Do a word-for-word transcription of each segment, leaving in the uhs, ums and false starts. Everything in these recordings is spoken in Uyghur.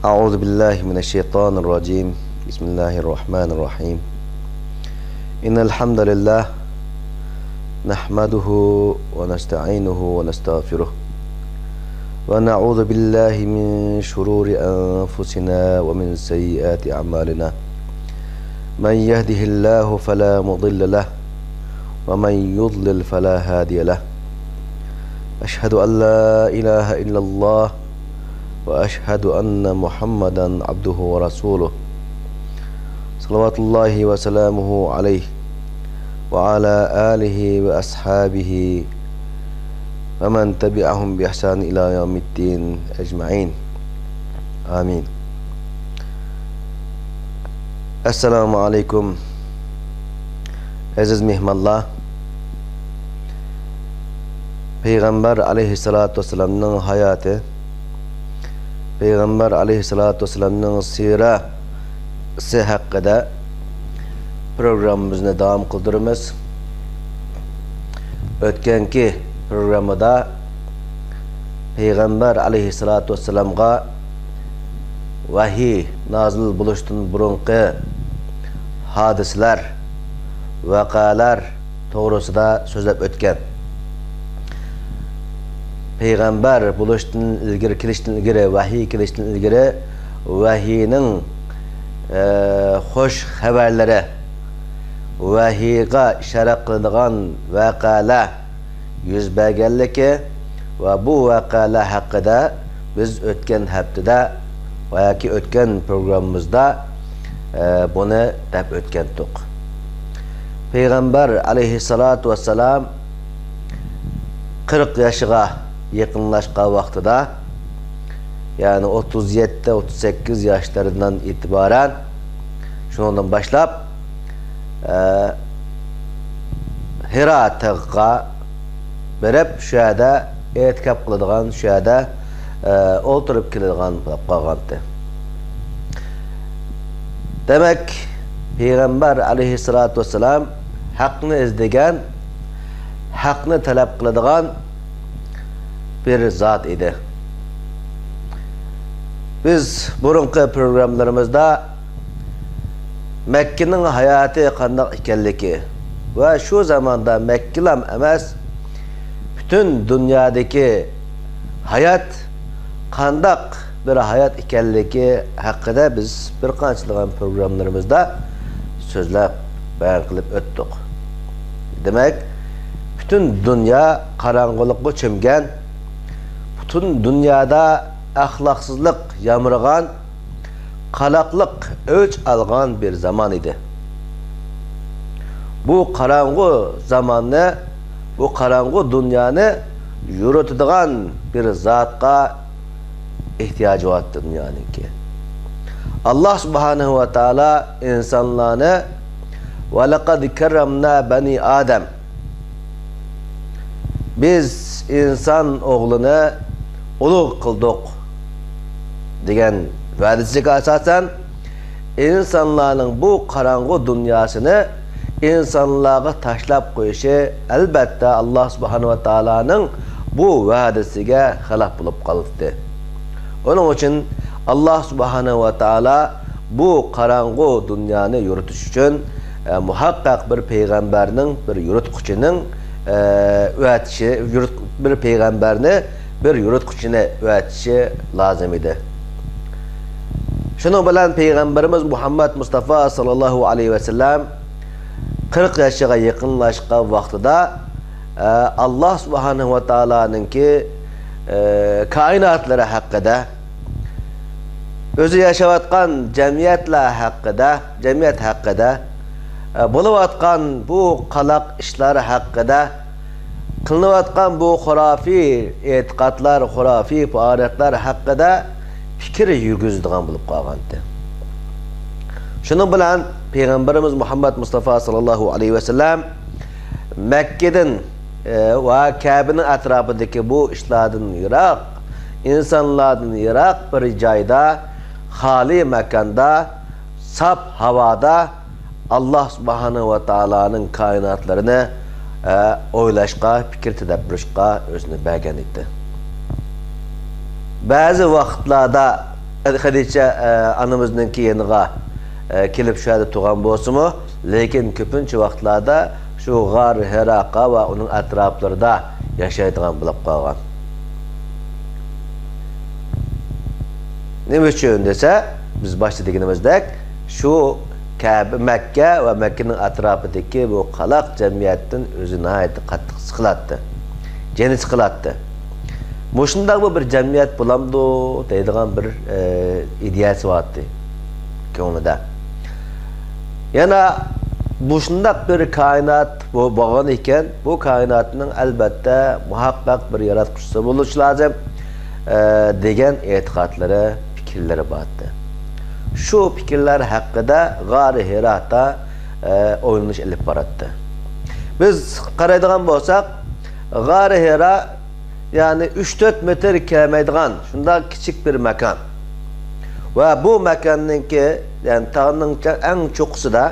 أعوذ بالله من الشيطان الرجيم. بسم الله الرحمن الرحيم. إن الحمد لله نحمده ونستعينه ونستغفره، ونعوذ بالله من شرور أنفسنا ومن سيئات أعمالنا. من يهده الله فلا مضل له، ومن يضلل فلا هادي له. أشهد أن لا إله إلا الله، وأشهد أن محمدا عبده ورسوله، صلوات الله وسلامه عليه، وعلى آله وأصحابه ومن تبعهم بإحسان إلى يوم الدين أجمعين. آمين. السلام عليكم. ئەزىز مېھمانلار، پەيغەمبەر ئەلەيھىسسالاتۇ ۋەسسالامنىڭ ھاياتى، پەيغەمبەر ئەلەيھىسسالاتۇ ۋەسسالامنىڭ سىرەسى ھەققىدە پروگراممىمىزنى داۋام قىلدۇرىمىز. ئۆتكەنكى پروگراممىدا پەيغەمبەر ئەلەيھىسسالاتۇ ۋەسسالامغا ۋەھىي نازىل بولۇشتىن بۇرۇنقى ھادىسىلەر، ۋەقەلەر توغرىسىدا سۆزلەپ ئۆتكەن. پەيغەمبەر بولۇشتىن ئىلگىرى، كېلىشتىن ئىلگىرى، ۋەھىي كېلىشتىن ئىلگىرى ۋەھىينىڭ، ئە، خۇش خەۋەرلىرى، ۋەھىيغا ئىشارە قىلىدىغان ۋەقەلەر يۈز بەرگەنلىكى ۋە بۇ ۋەقەلەر ھەققىدە بىز ئۆتكەن ھەپتىدە ۋە ياكى ئۆتكەن پروگراممىمىزدا، ئە، بۇنى دەپ ئۆتكەنتۇق. پەيغەمبەر ئەلەيھىسسالاتۇ ۋەسسالام قىرىق ياشىغا يېقىنلاشقان ۋاقتىدا، يەنى ئوتتۇز يەتتە، ئوتتۇز سەككىز ياشلىرىدىن ئېتىبارەن، شۇنىڭدىن باشلاپ، ئە، ھىرا تېغىغا بېرىپ، شۇ يەردە ئېتىكاپ قىلىدىغان، شۇ يەردە، ئە، ئولتۇرۇپ كېلىدىغان بولۇپ قالغانتى. دېمەك، پەيغەمبەر ئەلەيھىسسالاتۇ ۋەسسالام ھەقنى ئىزدىگەن، ھەقنى تەلەپ قىلىدىغان بىر زات ئىدى. بىز بۇرۇنقى پروگراممىلىرىمىزدا مەككىنىڭ ھاياتى قانداق ئىكەنلىكى ۋە شۇ زاماندا مەككىلام ئەمەس، پۈتۈن دۇنيادىكى ھايات قانداق بىر ھايات ئىكەنلىكى ھەققىدە بىز بىر قانچىلىغان پروگراممىلىرىمىزدا سۆزلەپ بايان قىلىپ ئۆتتۇق. دېمەك، پۈتۈن دۇنيا قاراڭغۇلۇققا چۆمگەن، پۈتۈن دۇنيادا ئەخلاقسىزلىق يامرىغان، قالاقلىق ئۆچ ئالغان بىر زامان ئىدى. بۇ قاراڭغۇ زاماننى، بۇ قاراڭغۇ دۇنيانى يورۇتىدىغان بىر زاتقا ئېھتىياجى بار دۇنيانىڭكى. ئاللا سۇبھانەھۇ ۋە تائالا ئىنسانلارنى، «ۋەلەقەد كەررەمنا بەنى ئادەم»، بىز ئىنسان ئوغلىنى ئۇلۇغ قىلدۇق دېگەن ۋەدىسىگە ئاساسەن، ئىنسانلارنىڭ بۇ قاراڭغۇ دۇنياسىنى ئىنسانلارغا تاشلاپ قويۇشى، ئەلبەتتە، ئاللا سۇبھانەھۇ ۋە تائالانىڭ بۇ ۋەدىسىگە خىلاپ بولۇپ قالدى. ئۇنىڭ ئۈچۈن ئاللا سۇبھانەھۇ ۋە تائالا بۇ قاراڭغۇ دۇنيانى يورۇتۇش ئۈچۈن، ئە، مۇھەققەق بىر پەيغەمبەرنىڭ، بىر يورۇتقۇچىنىڭ، ئە، ئەۋەتىشى، يورۇت-، بىر پەيغەمبەرنى، بىر يورۇتقۇچىنى ئەۋەتىشى لازىم ئىدى. شۇنىڭ بىلەن پەيغەمبىرىمىز مۇھەممەد مۇستافا ساللاللاھۇ ئەلەيھى ۋەسەللەم قىرىق ياشىغا يېقىنلاشقان ۋاقتىدا، ئە، ئاللا سۇبھانەھۇ ۋە تائالانىڭكى، ئە، كائىناتلىرى ھەققىدە، ئۆزى ياشاۋاتقان جەمئىيەتلەر ھەققىدە، جەمئىيەت ھەققىدە، ئە، بولۇۋاتقان بۇ قالاق ئىشلار ھەققىدە، قىلىنىۋاتقان بۇ خۇرافىي ئېتىقادلار، خۇرافىي پائالىيەتلەر ھەققىدە پىكىر يۈرگۈزىدىغان بولۇپ قالغانتى. شۇنىڭ بىلەن پەيغەمبىرىمىز مۇھەممەد مۇستافا ساللاللاھۇ ئەلەيھى ۋەسەللەم مەككىدىن، ئە، ۋە كەبىنىڭ ئەتراپىدىكى بۇ ئىشلاردىن يىراق، ئىنسانلاردىن يىراق بىر جايدا، خالىي ماكاندا، ساپ ھاۋادا ئاللا سۇبھانەھۇ ۋە تائالانىڭ كائىناتلىرىنى، ئە، ئويلاشقا، پىكىر تەدەببۇر قىلىشقا ئۆزىنى بەرگەن ئىدى. بەزى ۋاقىتلاردا خەدىچە، ئە، ئانىمىزنىڭكى يېنىغا، ئە، كېلىپ شۇ يەردە تۇرغان بولسىمۇ، لېكىن كۆپىنچە ۋاقىتلاردا شۇ غار ھىراغا ۋە ئۇنىڭ ئەتراپلىرىدا ياشايدىغان بولۇپ قالغان. نېمە ئۈچۈن دېسە، بىز باشتا دېگىنىمىزدەك، شۇ كەبە، مەككە ۋە مەككىنىڭ ئەتراپىدىكى بۇ قالاق جەمئىيەتتىن ئۆزى ناھايىتى قاتتىق سىقىلاتتى. جېنى سىقىلاتتى. مۇشۇنداقمۇ بىر جەمئىيەت بولامدۇ دەيدىغان بىر، ئە، ئىدىيەسى بارتتى كۆڭلىدە. يەنە مۇشۇنداق بىر كائىنات بو-، بولغان ئىكەن، بۇ كائىناتنىڭ ئەلبەتتە مۇھەققەق بىر ياراتقۇچىسى بولۇشى لازىم، ئە، دېگەن ئېتىقادلىرى، پىكىرلىرى بارتتى. شۇ پىكىرلەر ھەققىدە غارى ھىراتا، ئە، ئويلىنىش ئېلىپ باراتتى. بىز قارايدىغان بولساق، غارى ھىرا، يەنى ئۈچ تۆت مېتىر كەلمەيدىغان شۇنداق كىچىك بىر ماكان. ۋە بۇ ماكاننىڭكى، يەنى تاغنىڭ ئەڭ چوققىسىدا،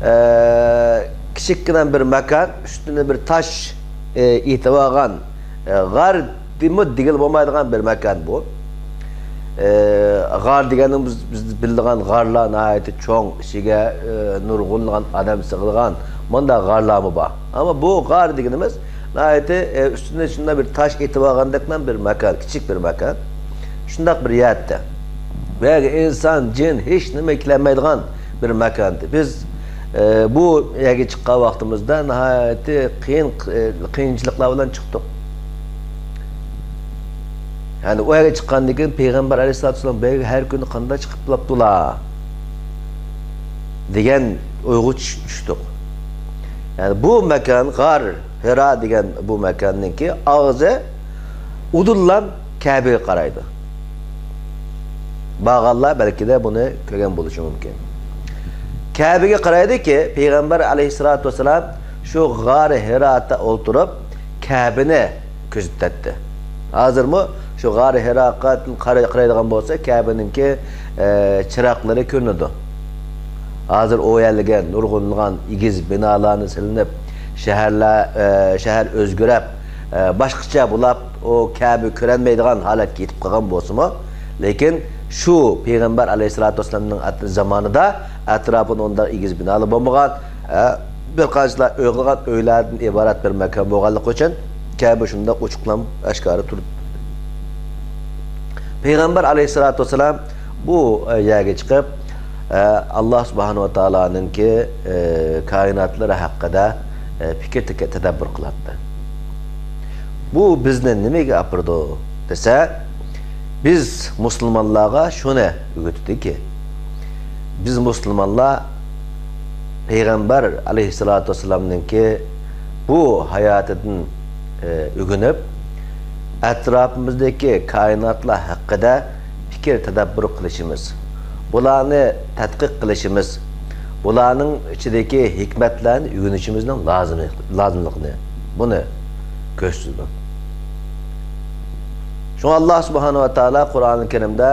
ئە، كىچىككىنە بىر ماكان، ئۈستىنى بىر تاش، ئە، ئېتىۋالغان، ئە، غار دېمۇ دېگىلى بولمايدىغان بىر ماكان بۇ. ئى، غار دېگەننىڭ بىز، بىز بىلىدىغان غارلار ناھايىتى چوڭ، ئىچىگە، ئى، نۇرغۇنلىغان ئادەم سىغىدىغان مۇنداق غارلارمۇ بار. ئەمما بۇ غار دېگىنىمىز ناھايىتى، ئى، ئۈستىنى شۇنداق بىر تاش ئېتىۋالغاندەكلا بىر ماكان، كىچىك بىر ماكان. شۇنداق بىر يەردە. بۇ يەرگە ئىنسان، جىن، ھېچ نېمە كېلەلمەيدىغان بىر ماكان. بىز، ئى، بۇ يەرگە چىققان ۋاقتىمىزدا ناھايىتى قىيىن، ئى، قىيىنچىلىقلار بىلەن چىقتۇق. يەنى ئۇ يەرگە چىققاندىن كېيىن پەيغەمبەر ئەلەيھىسسالاتۇ ۋەسسالام بۇ يەرگە ھەر كۈنى قانداق چىقىپ بولاپتۇلا دېگەن ئويغا چۈش-، چۈشتۇق. يەنى بۇ ماكان، غار ھىرا دېگەن بۇ ماكاننىڭكى ئاغزى ئۇدۇللا كەبىگە قارايدۇ. بارغانلار بەلكىدە بۇنى كۆرگەن بولۇشى مۇمكىن. كەبىگە قارايدۇكى، پەيغەمبەر ئەلەيھىسسالاتۇ ۋەسسالام شۇ غارى ھىراتا ئولتۇرۇپ، كەبىنى كۆزىتەتتى. ھازىرمۇ شۇ غارى ھىراغا قارا-، قارايدىغان بولسا، كەبىنىڭكى، ئە، چىراغلىرى كۆرۈنىدۇ. ھازىر ئۇ يەرلىگە نۇرغۇنلىغان ئېگىز بىنالارنى سېلىنىپ، شەھەرلەر، ئە، شەھەر ئۆزگىرىپ، ئە، باشقىچە بولاپ، ئۇ كەبە كۆرۈنمەيدىغان ھالەتكە يېتىپ قالغان بولسىمۇ، لېكىن شۇ پەيغەمبەر ئەلەيھىسسالاتۇ ۋەسسالامنىڭ ئەت-، زامانىدا ئەتراپىدا ئۇنداق ئېگىز بىنالار بولمىغان، ئە، بىر قانچىلا ئۆي قىلغان ئۆيلەردىن ئىبارەت بىر ماكان بولغانلىقى ئۈچۈن كەبە شۇنداق ئوچۇقلام ئاشكارا تۇرۇپ. پەيغەمبەر ئەلەيھىسسالاتۇ ۋەسسالام بۇ، ئە، يەرگە چىقىپ، ئە، ئاللا سۇبھانەھۇ ۋە تائالانىڭكى، ئە، كائىناتلىرى ھەققىدە، ئە، پىكىر تەك-، تەدەببۇر قىلاتتى. بۇ بىزنى نېمىگە ئاپىرىدۇ دېسە، بىز مۇسۇلمانلارغا شۇنى ئۆگىتىدۇكى، بىز مۇسۇلمانلار پەيغەمبەر ئەلەيھىسسالاتۇ ۋەسسالامنىڭكى بۇ ھاياتىدىن، ئە، ئۆگىنىپ، ئەتراپىمىزدىكى كائىناتلار ھەققىدە پىكىر تەدەببۇر قىلىشىمىز، بۇلارنى تەتقىق قىلىشىمىز، بۇلارنىڭ ئىچىدىكى ھېكمەتلەرنى ئۆگىنىشىمىزنىڭ لازىمى-، لازىملىقىنى، بۇنى كۆرسىتىدۇ. شۇڭا ئاللا سۇبھانەھۇ ۋە تائالا قۇرئانى كەرىمدە،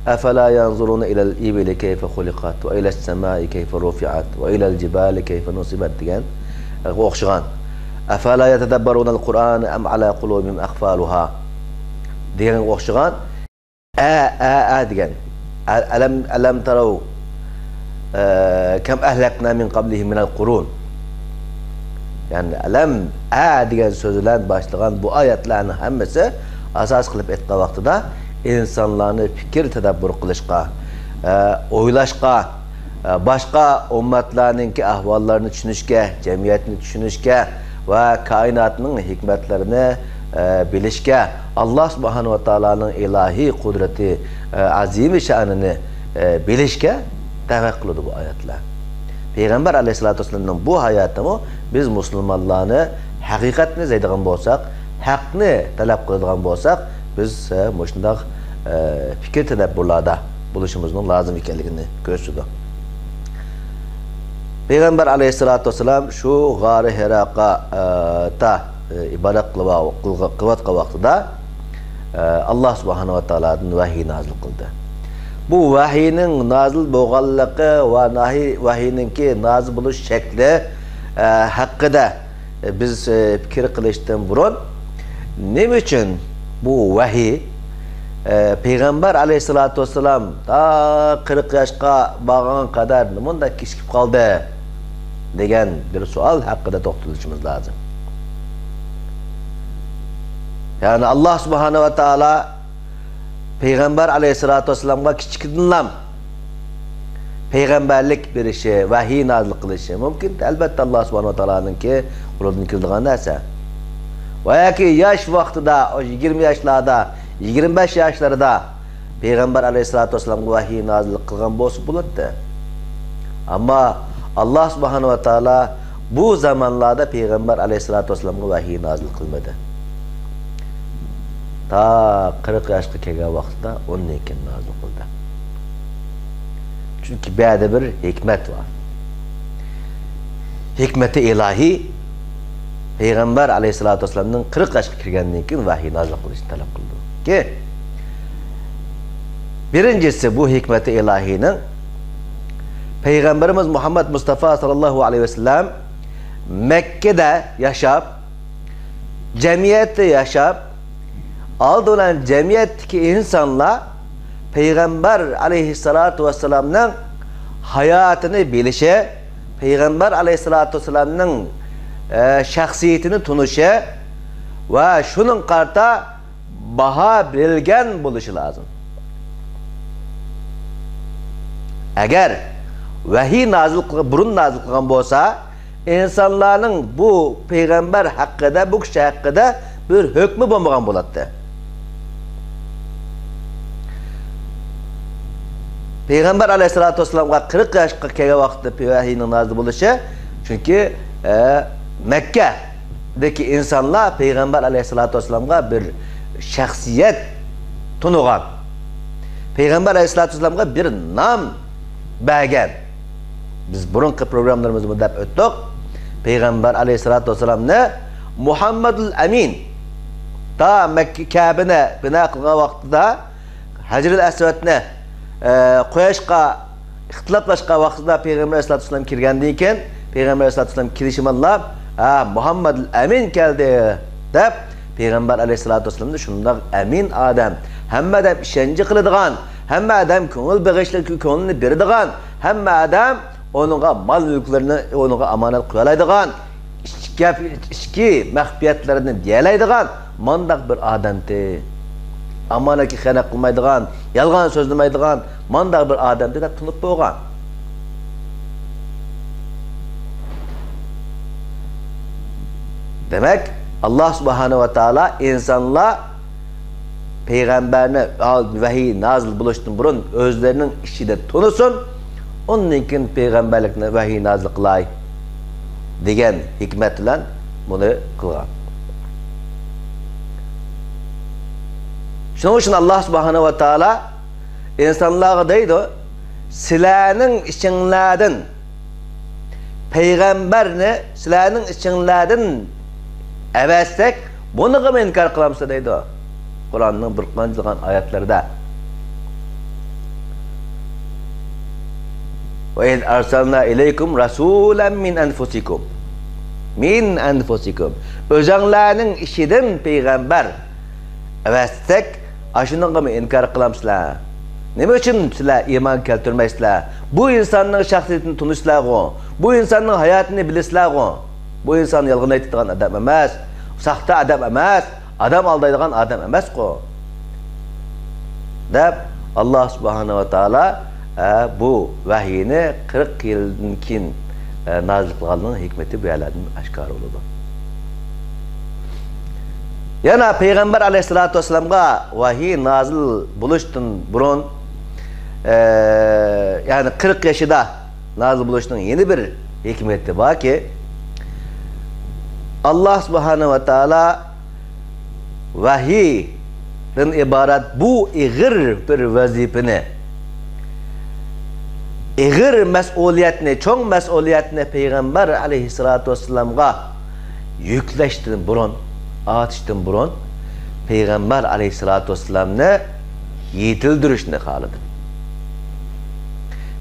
«أفلا ينظرون إلى الإبل كيف خلقت وإلى السماء كيف رفعت وإلى الجبال كيف نصبت» دېگەن ئوخشىغان، «أفلا يتدبرون القرآن أم على قلوب أقفالها» دېگەنگە ئوخشىغان، ئە، ئە، ئە دېگەن. ئە-، ئەلەم، ئەلەم تەرەۋ، ئە، كەم ئەھلەكنا مىن قەبلىھىم مىنەل قۇرۇن. يەنى ئەلەم، ئە دېگەن سۆز بىلەن باشلىغان بۇ ئايەتلەرنىڭ ھەممىسى ئاساس قىلىپ ئېيتقان ۋاقتىدا ئىنسانلارنى پىكىر تەدەببۇر قىلىشقا، ئە، ئويلاشقا، باشقا ئۈممەتلەرنىڭكى ئەھۋاللىرىنى چۈشىنىشكە، جەمئىيەتنى چۈشىنىشكە ۋە كائىناتنىڭ ھېكمەتلىرىنى، ئە، بىلىشكە، ئاللا سۇبھانەھۇ ۋە تائالانىڭ ئىلاھىي قۇدرىتى، ئە، ئەزىمى شەئنىنى، ئە، بىلىشكە دەۋەت قىلىدۇ بۇ ئايەتلەر. پەيغەمبەر ئەلەيھىسسالاتۇ ۋەسسالامنىڭ بۇ ھاياتىمۇ بىز مۇسۇلمانلارنى ھەقىقەتنى ئىزدەيدىغان بولساق، ھەقنى تەلەپ قىلىدىغان بولساق، بىز، ئە، مۇشۇنداق، ئە، پىكىر تەدەببۇرلاردا بولۇشىمىزنىڭ لازىم ئىكەنلىكىنى كۆرسىتىدۇ. پەيغەمبەر ئەلەيھىسسالاتۇ ۋەسسالام شۇ غارى ھىراغا، ئە، تا، ئە، ئىبادەت قىلىۋا-، قىلغا-، قىلىۋاتقان ۋاقتىدا، ئە، ئاللا سۇبھانەھۇ ۋە تائالادىن ۋەھىي نازىل قىلدى. بۇ ۋەھىينىڭ نازىل بولغانلىقى ۋە ناھىي-، ۋەھىينىڭكى نازىل بولۇش شەكلى، ئە، ھەققىدە بىز، ئە، پىكىر قىلىشتىن بۇرۇن، نېمە ئۈچۈن بۇ ۋەھىي، ئە، پەيغەمبەر ئەلەيھىسسالاتۇ ۋەسسالام تا قىرىق ياشقا بارغان قەدەر نېمانداق كېچىكىپ قالدى دېگەن بىر سوئال ھەققىدە توختىلىشىمىز لازىم. يەنى ئاللا سۇبھانەھۇ ۋە تائالا پەيغەمبەر ئەلەيھىسسالاتۇ ۋەسسالامغا كىچىكىدىنلا پەيغەمبەرلىك بېرىشى، ۋەھىي نازىل قىلىشى مۇمكىن. ئەلبەتتە، ئاللا سۇبھانەھۇ ۋە تائالانىڭكى قولىدىن كېلىدىغان نەرسە. ۋە ياكى ياش ۋاقتىدا، ئاشۇ يىگىرمە ياشلاردا، يىگىرمە بەش ياشلىرىدا پەيغەمبەر ئەلەيھىسسالاتۇ ۋەسسالامغا ۋەھىي نازىل قىلغان بولسا بولاتتى. ئەمما ئاللا سۇبھانەھۇ ۋە تائالا بۇ زامانلاردا پەيغەمبەر ئەلەيھىسسالاتۇ ۋەسسالامغا ۋەھىي نازىل قىلمىدى. تا قىرىق ياشقا كەلگەن ۋاقتىدا ئۇندىن كېيىن نازىل قىلدى. چۈنكى بۇ يەردە بىر ھېكمەت بار. ھېكمىتى ئىلاھىي پەيغەمبەر ئەلەيھىسسالاتۇ ۋەسسالامنىڭ قىرىق ياشقا كىرگەندىن كېيىن ۋەھىي نازىل قىلىشنى تەلەپ قىلىدۇ. كى، بىرىنچىسى، بۇ ھېكمىتى ئىلاھىينىڭ پەيغەمبىرىمىز مۇھەممەد مۇستافا ساللاللاھۇ ئەلەيھى ۋەسەللەم مەككىدە ياشاپ، جەمئىيەتتە ياشاپ، ئالدى بىلەن جەمئىيەتتىكى ئىنسانلار پەيغەمبەر ئەلەيھىسسالاتۇ ۋەسسالامنىڭ ھاياتىنى بىلىشى، پەيغەمبەر ئەلەيھىسسالاتۇ ۋەسسالامنىڭ، ئە، شەخسىيىتىنى تونۇشى ۋە شۇنىڭغا قارىتا باھا بېرىلگەن بولۇشى لازىم. ئەگەر ۋەھىي نازىل قىل-، بۇرۇن نازىل قىلغان بولسا، ئىنسانلارنىڭ بۇ پەيغەمبەر ھەققىدە، بۇ كىشى ھەققىدە بىر ھۆكمى بولمىغان بولاتتى. پەيغەمبەر ئەلەيھىسسالاتۇ ۋەسسالامغا قىرىق ياشقا كەلگەن ۋاقىتتا ۋەھىينىڭ نازىل بولۇشى، چۈنكى، ئە، مەككەدىكى ئىنسانلار پەيغەمبەر ئەلەيھىسسالاتۇ ۋەسسالامغا بىر شەخسىيەت تونۇغان، پەيغەمبەر ئەلەيھىسسالاتۇ ۋەسسالامغا بىر نام بەرگەن. بىز بۇرۇنقى پروگراممىلىرىمىزدا دەپ ئۆتتۇق. پەيغەمبەر ئەلەيھىسسالاتۇ ۋەسسالامنى مۇھەممەدۇل ئەمىن تا مەككە كەبىنى بىنا قىلغان ۋاقتىدا ھەجرىل ئەسۋەدنى، ئە، قويۇشقا، ئىختىلاپلاشقان ۋاقتىدا پەيغەمبەر ئەلەيھىسسالاتۇ ۋەسسالام كىرگەندىن كېيىن، پەيغەمبەر ئەلەيھىسسالاتۇ ۋەسسالام كېلىشى بىلەنلا، ھە، مۇھەممەدۇل ئەمىن كەلدى، دەپ پەيغەمبەر ئەلەيھىسسالاتۇ ۋەسسالامنى شۇنداق ئەمىن ئادەم، ھەممە ئادەم ئىشەنچ قىلىدىغان، ھەممە ئادەم كۆڭۈل بېغىشلاپ، كۆڭلىنى بېرىدىغان، ھەممە ئادەم ئۇنىڭغا مال-مۈلۈكلىرىنى ئۇنىڭغا ئامانەت قويالايدىغان، ئىچكى گەپ، ئىچكى مەخپىيەتلىرىنى دېيەلەيدىغان مانداق بىر ئادەمتى. ئامانەتكە خىيانەت قىلمايدىغان، يالغان سۆزلىمەيدىغان مانداق بىر ئادەمتى دەپ تونۇپ بولغان. دېمەك، ئاللا سۇبھانەھۇ ۋە تائالا ئىنسانلار پەيغەمبەرنى ۋەھىي نازىل بولۇشتىن بۇرۇن ئۆزلىرىنىڭ ئىچىدە تونۇسۇن، ئۇندىن كېيىن پەيغەمبەرلىكنى ۋەھىي نازىل قىلاي دېگەن ھېكمەت بىلەن بۇنى قىلغان. شۇنىڭ ئۈچۈن ئاللا سۇبھانەھۇ ۋە تائالا ئىنسانلارغا دەيدۇ، سىلەرنىڭ ئىچىڭلاردىن پەيغەمبەرنى سىلەرنىڭ ئىچىڭلاردىن ئەۋەتسەك، بۇنىغىمۇ ئىنكار قىلامسىلەر دەيدۇ. قۇرئاننىڭ بىر قانچىلىغان ئايەتلىرىدە. وَإِذْ أَرْسَلْنَا إِلَيْكُمْ رَسُولًا مِنْ أَنْفُسِكُمْ. مِنْ أَنْفُسِكُمْ. ئۆزۈڭلارنىڭ ئىچىدىن پەيغەمبەر ئەۋەتسەك، ئاشۇنىڭغىمۇ ئىنكار قىلامسىلەر؟ نېمە ئۈچۈن سىلەر ئىمان كەلتۈرمەيسىلەر؟ بۇ ئىنساننىڭ شەخسىيىتىنى تونۇيسىلەرغۇ؟ بۇ ئىنساننىڭ ھاياتىنى بىلىسىلەرغۇ؟ بۇ ئىنسان يالغان ئېيتىدىغان ئادەم ئەمەس، ساختا ئادەم ئەمەس، ئادەم ئالدايدىغان ئادەم ئەمەسقۇ، دەپ، ئاللا سۇبھانەھۇ ۋە تائالا، ئە، بۇ ۋەھىينى قىرىق يىلدىن كېيىن، ئە، نازىل قىلغانلىقىنىڭ ھېكمىتى بۇ يەرلەردىن ئاشكارا بولىدۇ. يەنە پەيغەمبەر ئەلەيھىسسالاتۇ ۋەسسالامغا ۋەھىي نازىل بولۇشتىن بۇرۇن، ئە، يەنى قىرىق يېشىدا نازىل بولۇشنىڭ يەنە بىر ھېكمىتى باركى، ئاللا سۇبھانەھۇ ۋە تائالا ۋەھىيدىن ئىبارەت بۇ ئېغىر بىر ۋەزىپىنى، ئېغىر مەسئۇلىيەتنى، چوڭ مەسئۇلىيەتنى پەيغەمبەر ئەلەيھىسسالاتۇ ۋەسسالامغا يۈكلەشتىن بۇرۇن، ئارتىشتىن بۇرۇن پەيغەمبەر ئەلەيھىسسالاتۇ ۋەسسالامنى يېتىلدۈرۈشنى خالىدى.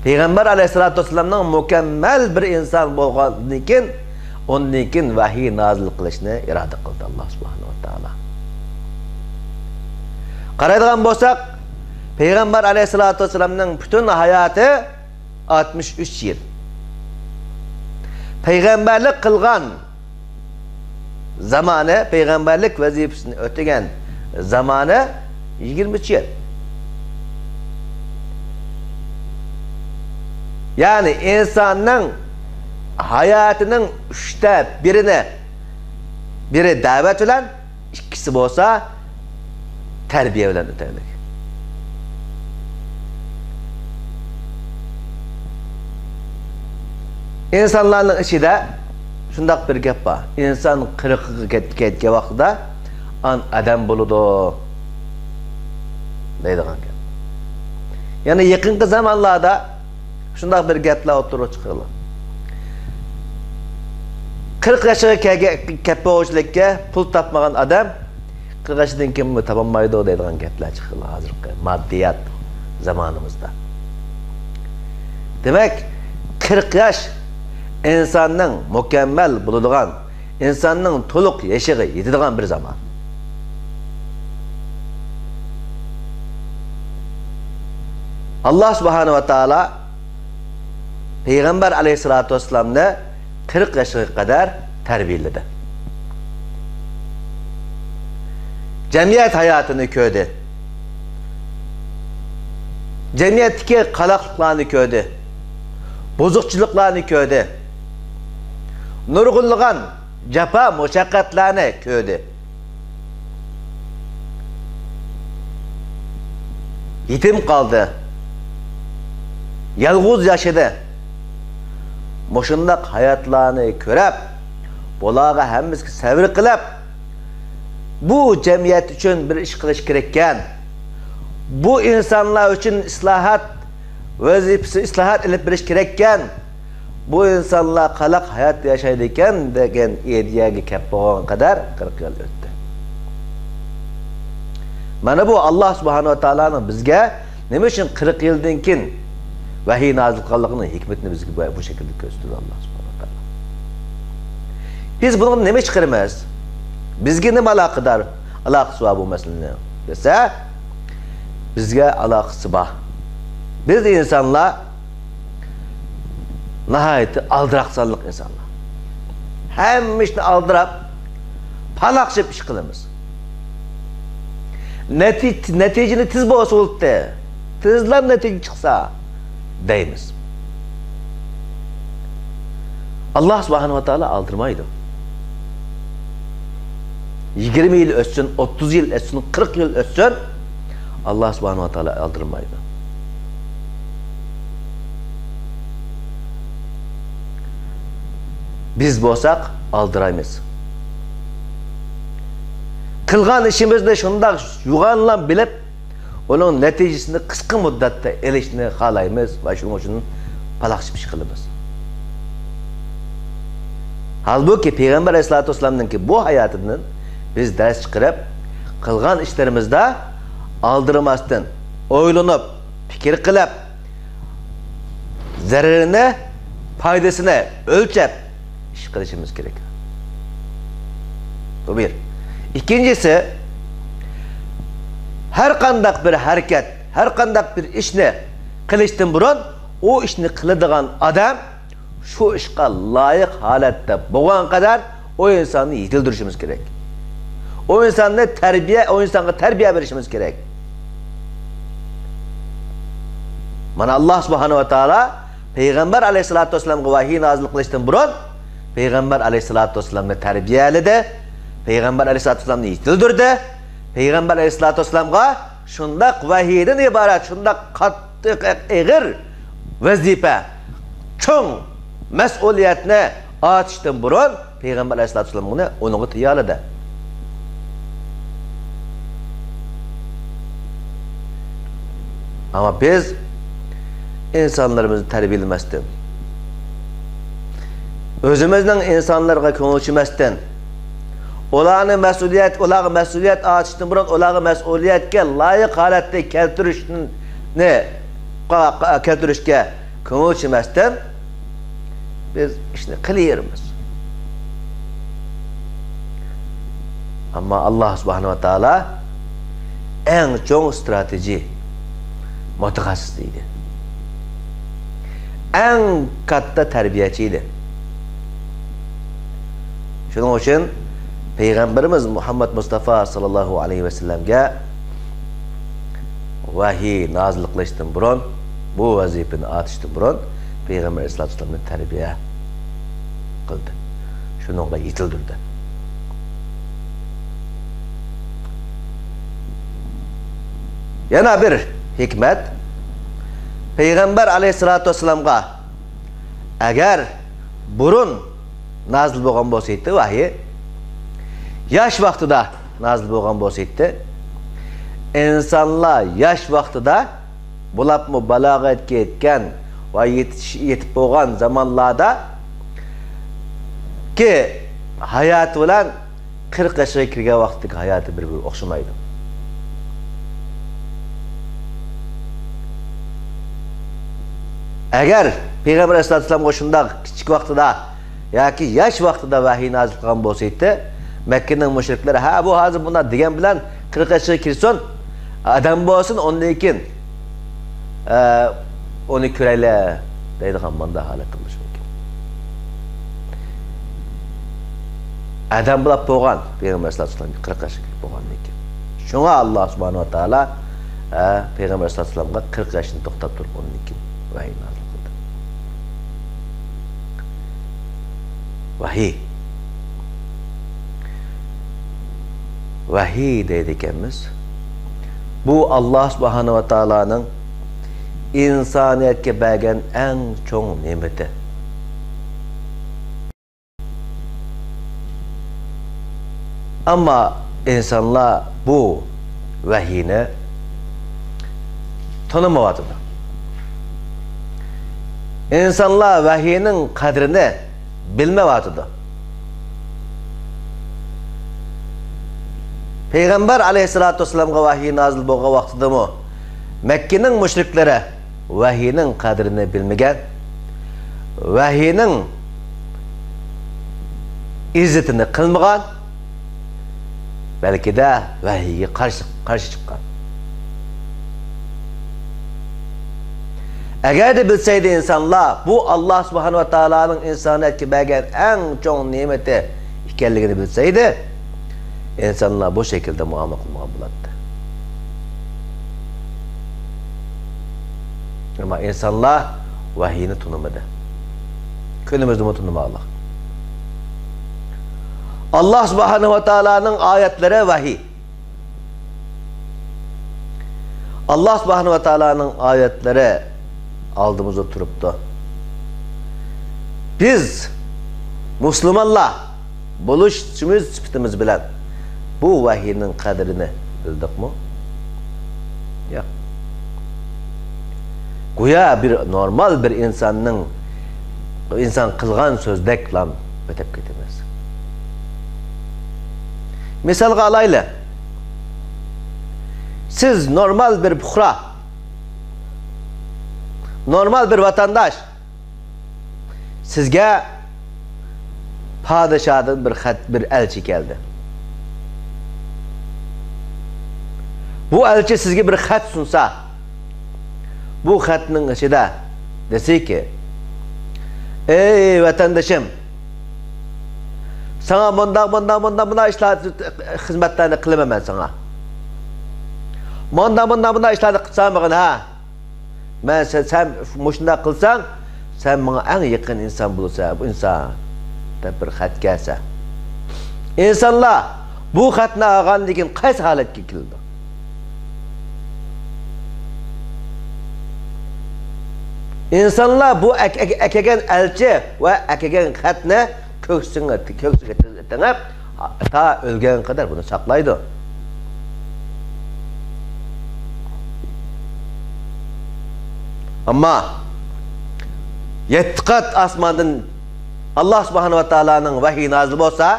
پەيغەمبەر ئەلەيھىسسالاتۇ ۋەسسالامنىڭ مۇكەممەل بىر ئىنسان بولغاندىن كېيىن، ئۇندىن كېيىن ۋەھىي نازىل قىلىشنى ئىرادە قىلدى ئاللا سۇبھانەھۇ ۋە تائالا. قارايدىغان بولساق، پەيغەمبەر ئەلەيھىسسالاتۇ ۋەسسالامنىڭ پۈتۈن ھاياتى ئاتمىش ئۈچ يىل. پەيغەمبەرلىك قىلغان زامانى، پەيغەمبەرلىك ۋەزىپىسىنى ئۆتىگەن زامانى يىگىرمە ئۈچ يىل. يەنى ئىنساننىڭ ھاياتىنىڭ ئۈچتە بىرىنى، بىرى دەۋەت بىلەن، ئىككىسى بولسا تەربىيە بىلەن ئۆتەيلى. ئىنسانلارنىڭ ئىچىدە شۇنداق بىر گەپ بار، ئىنسان قىرىقىغا يەتكەن ۋاقتىدا ئان ئادەم بولىدۇ دەيدىغان گەپ. يەنى يېقىنقى زامانلاردا شۇنداق بىر گەپلەر ئوتتۇرىغا چىقىدۇ. قىرىق ياشىغا كەلگەن، كەپپەۋچىلىككە پۇل تاپمىغان ئادەم قىرىق ياشتىن كېيىن تاپالمايدۇ دەيدىغان گەپلەر چىقىدۇ ھازىرقى ماددىيات زامانىمىزدا. دېمەك، قىرىق ياش ئىنساننىڭ مۇكەممەل بولىدىغان، ئىنساننىڭ تولۇق يېشىغا يېتىدىغان بىر زامان. ئاللا سۇبھانەھۇ ۋە تائالا پەيغەمبەر ئەلەيھىسسالاتۇ ۋەسسالامنى قىرىق ياشىغا قەدەر تەربىيەلىدى. جەمئىيەت ھاياتىنى كۆردى. جەمئىيەتتىكى قالاقلىقلارنى كۆردى. بۇزۇقچىلىقلارنى كۆردى. نۇرغۇنلىغان جاپا مۇشەققەتلەرنى كۆردى. يېتىم قالدى. يالغۇز ياشىدى. مۇشۇنداق ھاياتلارنى كۆرۈپ، بۇلارغا ھەممىسىگە سەۋر قىلىپ، بۇ جەمئىيەت ئۈچۈن بىر ئىش قىلىش كېرەككەن، بۇ ئىنسانلار ئۈچۈن ئىسلاھات ۋەزىپىسى، ئىسلاھات ئېلىپ بېرىش كېرەككەن، بۇ ئىنسانلار قالاق ھايات ياشايدىكەن دېگەن ئىدىيەگە كەپ بولغان قەدەر قىرىق يىل ئۆتتى. مانا بۇ ئاللا سۇبھانەھۇ ۋە تائالانىڭ بىزگە نېمە ئۈچۈن قىرىق يىلدىن كېيىن ۋەھىي نازىل قىلغانلىقىنىڭ ھېكمىتىنى بىزگە بۇ، بۇ شەكىلدە كۆرسىتىدۇ ئاللا سۇبھانەھۇ ۋە تائالا. بىز بۇنىڭدىن نېمە چىقىرىمىز؟ بىزگە نېمە ئالاقىدار، ئالاقىسى بار بۇ مەسىلىنىڭ دېسە، بىزگە ئالاقىسى بار. بىز ئىنسانلار ناھايىتى ئالدىراق سانلىق ئىنسانلار. ھەممە ئىشنى ئالدىراپ، پالاقشىپ ئىش قىلىمىز. نەتىج-، نەتىجىنى تېز بولسا بولدى، تېزلا نەتىجە چىقسا دەيمىز. ئاللا سۇبھانەھۇ ۋە تائالا ئالدىرىمايدۇ. يىگىرمە يىل ئۆتسۇن، ئوتتۇز يىل ئۆتسۇن، قىرىق يىل ئۆتسۇن، ئاللا سۇبھانەھۇ ۋە تائالا ئالدىرىمايدۇ. بىز بولساق ئالدىرايمىز. قىلغان ئىشىمىزنى شۇنداق يوغانلا بىلىپ، ئۇنىڭ نەتىجىسىنى قىسقا مۇددەتتە ئېلىشنى خالايمىز ۋە شۇنىڭ ئۈچۈن پالاقشىپ ئىش قىلىمىز. ھالبۇكى، پەيغەمبەر ئەلەيھىسسالاتۇ ۋەسسالامنىڭكى بۇ ھاياتىدىن بىز دەرس چىقىرىپ، قىلغان ئىشلىرىمىزدا ئالدىرىماستىن، ئويلىنىپ، پىكىر قىلىپ، زەرىرىنى، پايدىسىنى ئۆلچەپ ئىش قىلىشىمىز كېرەك. بۇ بىر. ئىككىنچىسى، ھەر قانداق بىر ھەرىكەت، ھەر قانداق بىر ئىشنى قىلىشتىن بۇرۇن، ئۇ ئىشنى قىلىدىغان ئادەم شۇ ئىشقا لايىق ھالەتتە بولغان قەدەر ئۇ ئىنساننى يېتىلدۈرۈشىمىز كېرەك. ئۇ ئىنساننى تەربىيە، ئۇ ئىنسانغا تەربىيە بېرىشىمىز كېرەك. مانا، ئاللا سۇبھانەھۇ ۋە تائالا پەيغەمبەر ئەلەيھىسسالاتۇ ۋەسسالامغا ۋەھىي نازىل قىلىشتىن بۇرۇن، پەيغەمبەر ئەلەيھىسسالاتۇ ۋەسسالامنى تەربىيەلىدى، پەيغەمبەر ئەلەيھىسسالاتۇ ۋەسسالامنى يېتىلدۈردى، پەيغەمبەر ئەلەيھىسسالاتۇ ۋەسسالامغا شۇنداق ۋەھىيدىن ئىبارەت، شۇنداق قاتتىق، ئېغىر ۋەزىپە، چوڭ مەسئۇلىيەتنى ئارتىشتىن بۇرۇن، پەيغەمبەر ئەلەيھىسسالاتۇ ۋەسسالام ئۇنى، ئۇنىڭغا تەييارلىدى. ئەمما بىز ئىنسانلىرىمىزنى تەربىيەلىمەستىن، ئۆزىمىزنىڭ ئىنسانلارغا كۆڭۈل چۈشمەستىن، ئۇلارنى مەسئۇلىيەت، ئۇلارغا مەسئۇلىيەت ئارتىشتىن بۇرۇن، ئۇلارغا مەسئۇلىيەتكە لايىق ھالەتتە كەلتۈرۈشنى، قا-، قا-، كەلتۈرۈشكە كۆڭۈل چۈشمەستىن، بىز ئىشنى قىلىۋېرىمىز. ئەمما ئاللا سۇبھانەھۇ ۋە تائالا ئەڭ چوڭ ستراتېژى مۇتەخەسسىس ئىدى. ئەڭ كاتتا تەربىيەچى ئىدى. شۇنىڭ ئۈچۈن پەيغەمبىرىمىز مۇھەممەد مۇستافا ساللاللاھۇ ئەلەيھى ۋەسەللەمگە ۋەھىي نازىل قىلىشتىن بۇرۇن، بۇ ۋەزىپىنى ئاتىشتىن بۇرۇن پەيغەمبەر ئەلەيھىسسالاتۇ ۋەسسالامنى تەربىيە قىلدى. شۇنىڭغا يېتىلدۈردى. يەنە بىر ھېكمەت، پەيغەمبەر ئەلەيھىسسالاتۇ ۋەسسالامغا ئەگەر بۇرۇن نازىل بولغان بولسا ئىدى ۋەھىي، ياش ۋاقتىدا نازىل بولغان بولسا ئىدى، ئىنسانلار ياش ۋاقتىدا، بولۇپمۇ بالاغەتكە يەتكەن ۋە يېتىش-، يېتىپ بولغان زامانلاردىكى ھاياتى بىلەن قىرىق ياشقا كىرگەن ۋاقىتتىكى ھاياتى بىر-بىرىگە ئوخشىمايدۇ. ئەگەر پەيغەمبەر ئەلەيھىسسالاتۇ ۋەسسالامغا شۇنداق كىچىك ۋاقتىدا ياكى ياش ۋاقتىدا ۋەھىي نازىل قىلغان بولسا ئىدى، مەككىنىڭ مۇشرىكلىرى، ھە، بۇ ھازىر بۇنداق دېگەن بىلەن قىرىق ياشقا كىرسۇن، ئادەم بولسۇن، ئۇندىن كېيىن، ئە، ئۇنى كۆرەيلى دەيدىغان مۇنداق ھالەتتە بولۇشى مۇمكىن. ئادەم بولاپ بولغان پەيغەمبەر ئەلەيھىسسالاتۇ ۋەسسالام قىرىق ياشقا كىرىپ بولغاندىن كېيىن. شۇڭا ئاللا سۇبھانەھۇ ۋە تائالا، ئە، پەيغەمبەر ئەلەيھىسسالاتۇ ۋەسسالامغا قىرىق ياشتىن توختاپ تۇرۇپ، ئۇندىن كېيىن ۋەھىي نازىل قىلدى. ۋەھىي. ۋەھىي دەيدىكەنمىز. بۇ ئاللا سۇبھانەھۇ ۋە تائالانىڭ ئىنسانىيەتكە بەرگەن ئەڭ چوڭ نېمىتى. ئەمما ئىنسانلار بۇ ۋەھىينى تونۇمايۋاتىدۇ. ئىنسانلار ۋەھىينىڭ قەدرىنى بىلمەيۋاتىدۇ. پەيغەمبەر ئەلەيھىسسالاتۇ ۋەسسالامغا ۋەھىي نازىل بولغان ۋاقتىدىمۇ مەككىنىڭ مۇشرىكلىرى ۋەھىينىڭ قەدرىنى بىلمىگەن، ۋەھىينىڭ ئىززىتىنى قىلمىغان، بەلكىدە ۋەھىيگە قارشى، قارشى چىققان. ئەگەردە بىلسەيدى ئىنسانلار، بۇ ئاللا سۇبھانەھۇ ۋە تائالانىڭ ئىنسانىيەتكە بەرگەن ئەڭ چوڭ نېمىتى ئىكەنلىكىنى بىلسەيدى، ئىنسانلار بۇ شەكىلدە مۇئامىلە قىلمىغان بولاتتى. ئەمما ئىنسانلار ۋەھىينى تونۇمىدى. كۈنىمىزدىمۇ تونۇمايلى. ئاللا سۇبھانەھۇ ۋە تائالانىڭ ئايەتلىرى ۋەھىي. ئاللا سۇبھانەھۇ ۋە تائالانىڭ ئايەتلىرى ئالدىمىزدا تۇرۇپتۇ. بىز مۇسۇلمانلار بولۇشىمىز سۈپىتىمىز بىلەن بۇ ۋەھىينىڭ قەدرىنى بىلدۇقمۇ؟ ياق. گويا بىر نورمال بىر ئىنساننىڭ، ئىنسان قىلغان سۆزدەكلا ئۆتۈپ كېتىمىز. مىسالغا ئالايلى. سىز نورمال بىر پۇقرا، نورمال بىر ۋاتانداش. سىزگە پادىشادىن بىر خەت، بىر ئەلچى كەلدى. بۇ ئەلچى سىزگە بىر خەت سۇنسا، بۇ خەتنىڭ ئىچىدە دېسىكى، ئەي ۋەتەندىشىم، ساڭا مۇنداق، مۇنداق، مۇنداق، مۇنداق ئىشلار، خىزمەتلەرنى قىلىمەن مەن ساڭا. مۇنداق، مۇنداق، مۇنداق ئىشلارنى قىلسامغىن ھە. مەن سەن، سەن مۇشۇنداق قىلساڭ، سەن ماڭا ئەڭ يېقىن ئىنسان بولىسەن، بۇ ئىنسان، دەپ بىر خەت كەلسە. ئىنسانلار بۇ خەتنى ئالغاندىن كېيىن قايسى ھالەتكە كېلىدۇ؟ ئىنسانلار بۇ ئەك-، ئەك-، ئەكەلگەن ئەلچى ۋە ئەكەلگەن خەتنى كۆكسىگە، كۆكسىگە تېڭىپ، تا ئۆلگەنگە قەدەر بۇنى ساقلايدۇ. ئەمما يەتتە قات ئاسماندىن ئاللا سۇبھانەھۇ ۋە تائالانىڭ ۋەھىي نازىل بولسا،